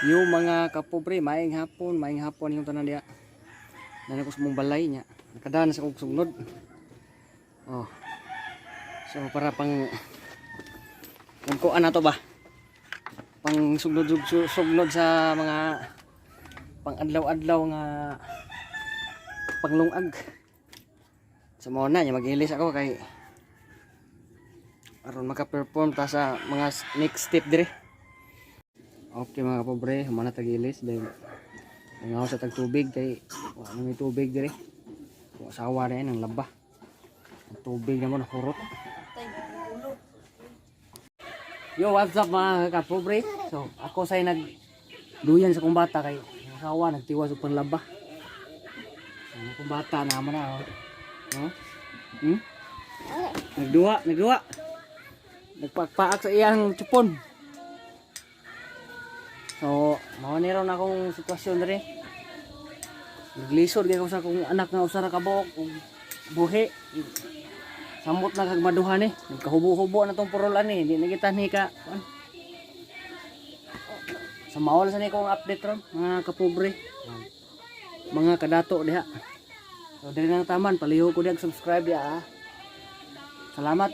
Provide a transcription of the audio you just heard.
Yung mga kapobre, maayong hapon yung tanan diha. Nana ko sa mong balay niya. Nakadaan sa kong sugnod. Oh. So para pang kung na to ba? Pang sugnod sugnod sa mga pang adlaw-adlaw nga panglungag. Sa mao na niya magilis ako kay aron maka-perform ta sa mga next step dire. Okay, mga pobre, humana tagilis dahil nangaw sa tagtubig kay wala na may tubig dire. Kung asawa na yan, ang laba. Ang tubig naman hurot. Yo, what's up, mga kapobre? So, ako say nag duyan sa kong bata kay ang asawa nagtiwas og panlaba. So, ang akong bata na mo na oh. No? Nagduwa, nagduwa. Nagpakpaak sa iyang chupon. So, mao ni ron akong sitwasyon diri. Naglisod gyud ako sa akong anak nga usa ra ka buok ug buhi. Samot na kag maduha ni. Nagkahubo-hubo na tong purol ani, hindi na kita ni ka kuan. Sa mao lang sa ni kong update ron, mga kapobre. Mga kadato diha. So diri na taman, palihog ko diha, subscribe diha ah. Salamat.